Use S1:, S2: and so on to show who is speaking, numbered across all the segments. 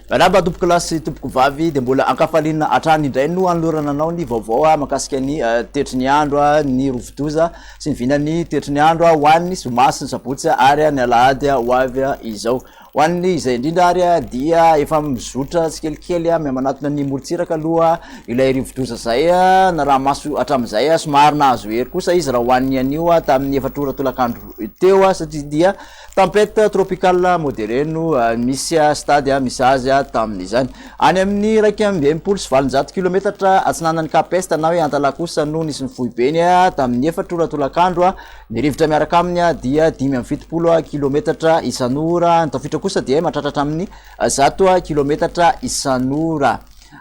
S1: Miarahaba tompoko lahy sy tompoko vavy, dia mbola ankafaliana hatrany indray no anolorana anao ny vaovao mahakasika ny toetry ny andro, ny rovi-doza sy ny vinan'ny toetry ny andro ho an'ny zoma sy ny sabotsy ary ny alahady ho avy izao. Ho an'ny izay indrindra ary dia efa mizotra tsikelikely mihamanatona ny morontsiraka aloha ilay rivodoza izay naraha-maso hatramin'izay, somary nahazo hery kosa izy raha ho an'ny anio tamin'ny efatra ora tolakandro teo satria dia Tempête tropicale modérée no misy stade misy azy tamin'izany. Any amin'ny 861 kilometatra atsinanan'i Cap Est na hoe Antalaha kosa no nisy ny foibeny tamin'ny efatra ora tolakandro. Ny rivotra miaraka aminy dia 75 kilometatra isan'ora. Ny tafiotra kosa dia mahatratra hatramin'ny 100 kilometatra isan'ora.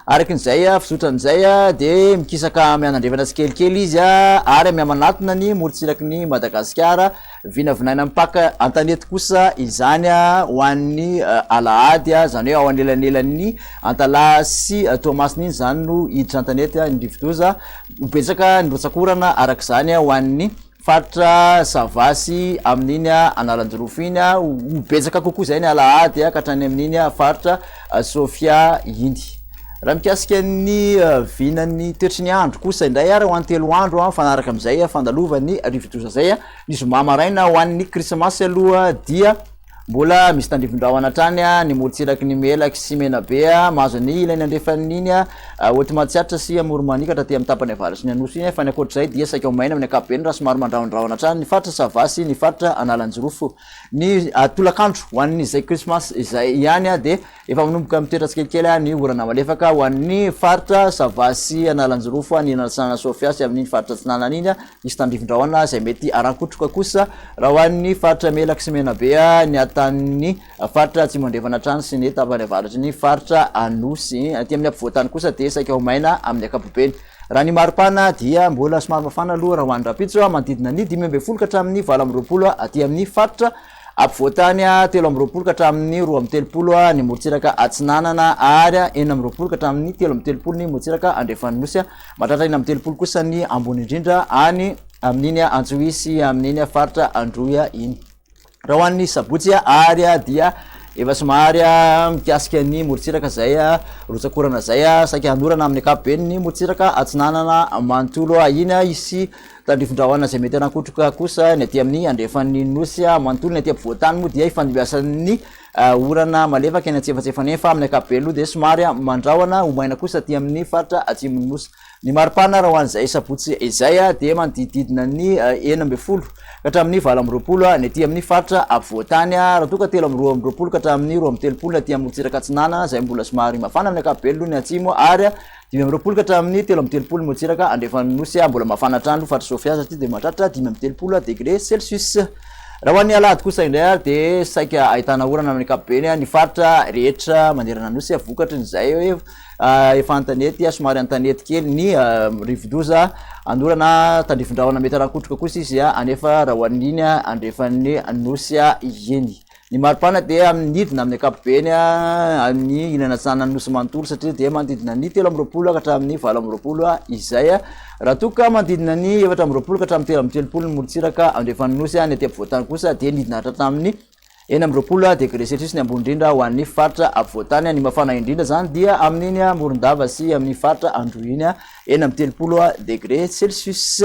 S1: Araka izay fizotran'izay dia mikisaka mianandrefana tsikelikely izy ary mihamanatona ny morontsiraky ny Madagasikara. Vinavinaina mipaka an-tanety kosa izany ho an'ny alahady, izany hoe ao anelanelan'ny Antalaha sy Toamasina iny izany no hiditra an-tanety ny rivodoza. Ho betsaka ny rotsak'orana araka izany ho an'ny faritra Sava sy amin'iny Analanjirofo iny. Ho betsaka kokoa izay ny alahady ka hatrany amin'iny faritra Sofia iny. Raha mikasika ny vinan'ny toetry ny andro kosa indray ary ho an'ny 3 andro mifanaraka amin'izay fandalovan'ny rivodoza izay, ny zoma maraina ho an'ny krismasy aloha dia mbola misy tandrifin-drahona hatrany ny morontsiraky ny Melaky sy Menabe, mahazo ny ilany andrefan'iny Haute Matsiatra sy Amoron'i-Mania ka hatraty amin'ny tapany avaratry ny Anosy iny, fa ny ankoatr'izay dia saika ho maina amin'ny ankapobeny raha somary mandrahondrahona hatrany ny faritra Sava sy ny faritra Analanjirofo. Ny tolakandro ho an'izay krismasy izay ihany dia efa manomboka mitoetra tsikelikely ny orana malefaka ho an'ny faritra Sava sy Analanjirofo, ny Anatsinanana Sofia sy amin'iny faritra Atsinanana iny. Misy tandrifin-drahona izay mety harankotroka kosa raha ho an'ny faritra Melaky sy Menabe, ny atanin'ny faritra Atsimo Andrefana hatrany sy ny tapany avaratry ny faritra Anosy. Aty amin'ny ampovoan-tany kosa dia saika ho maina amin'ny ankapobeny. Raha ny maripana dia mbola somary mafana aloha raha ho an'ny rahampitso, manodidina ny 15 ka hatramin'ny 28 aty amin'ny faritra Ampovoan-tany, 23 ka hatramin'ny 32 ny morontsiraka atsinanana ary 26 ka hatramin'ny 33 ny morontsiraka andrefan'ny Nosy. Mahatratra 36 kosa ny ambony indrindra any amin'iny Antsohihy sy amin'iny faritra Androy iny. Raha ho an'ny sabotsy ary dia efa somary mikasika ny morontsiraka izay rotsak'orana izay, saika hanorana amin'ny ankapobeny ny morontsiraka atsinanana manontolo iny. Hisy Tandrifin-drahona izay mety hanakotroka kosa ny aty amin'ny andrefan'ny Nosy manontolo. Ny aty ampovoan-tany moa dia ifandimbiasan'ny orana malefaka eny antsefatsefany eny fa amin'ny ankapobeny aloha dia somary mandrahona ho maina kosa aty amin'ny faritra atsimon'ny Nosy. Ny maripana raha ho an'izay sabotsy izay dia manodidididina ny 16 ka hatramin'ny 28 ny aty amin'ny faritra ampovoan-tany, raha toa ka 23 ka hatramin'ny 32 ny aty amin'ny morontsiraka atsinanana izay mbola somary mafana amin'ny ankapobeny aloha ny atsimo ary 25 ka hatramin'ny 33 morontsiraka andrefan'ny Nosy, mbola mafana hatrany aloha faritra Sofia satria dia mahatratra 35 degré celsius. Raha ho an'ny alahady kosa indray ary dia saika ahitana orana amin'ny ankapobeny ny faritra rehetra manerana ny Nosy vokatry ny izay hoe efa an-tanety, somary an-tanety kely ny rivodoza anorana tandrifin-drahona mety harankotroka kosa izy anefa raha ho an'iny andrefan'ny Nosy iny. Ny maripana dia midina amin'ny ankapobeny amin'ny ilany atsinanan'ny Nosy manontolo satria dia manodidina ny 23 ka hatramin'ny 28 izay. Raha toa ka manodidina ny 24 ka hatramin'ny 33 ny morontsiraka andrefan'ny Nosy, ny aty ampovoan-tany kosa dia nidina hatramin'ny 26 degré celsius ny ambony indrindra ho an'ny faritra ampovoan-tany. Ny mafana indrindra izany dia amin'iny Morondava sy amin'ny faritra Androy iny, 36 degré celsius.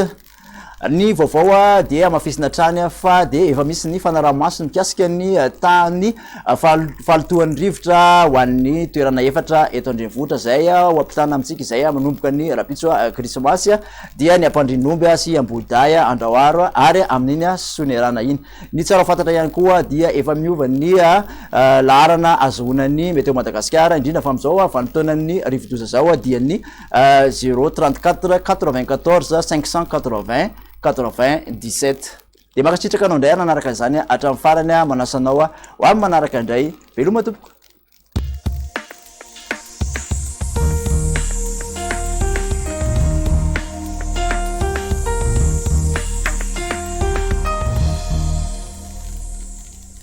S1: Ny vaovao dia hamafisina hatrany fa dia efa misy ny fanaraha-maso mikasika ny tahan'ny fahalotoan'ny rivotra ho an'ny toerana efatra eto an-drenivohitra izay ho ampitana amintsika izay manomboka ny rahampitso krismasy dia ny Ampandrianomby sy Ambohidahy, Andraharo ary amin'iny Soanierana iny. Ny tsara ho fantatra ihany koa dia efa miova ny laharana azahoana ny Météo Madagasikara indrindra fa amin'izao vanim-potoanan'ny rivodoza izao dia ny Zéro 34 94 580 97. Dia mankasitraka anao indray nanaraka izany hatramin'ny farany, manasa anao ho amin'ny manaraka indray. Veloma tompoko.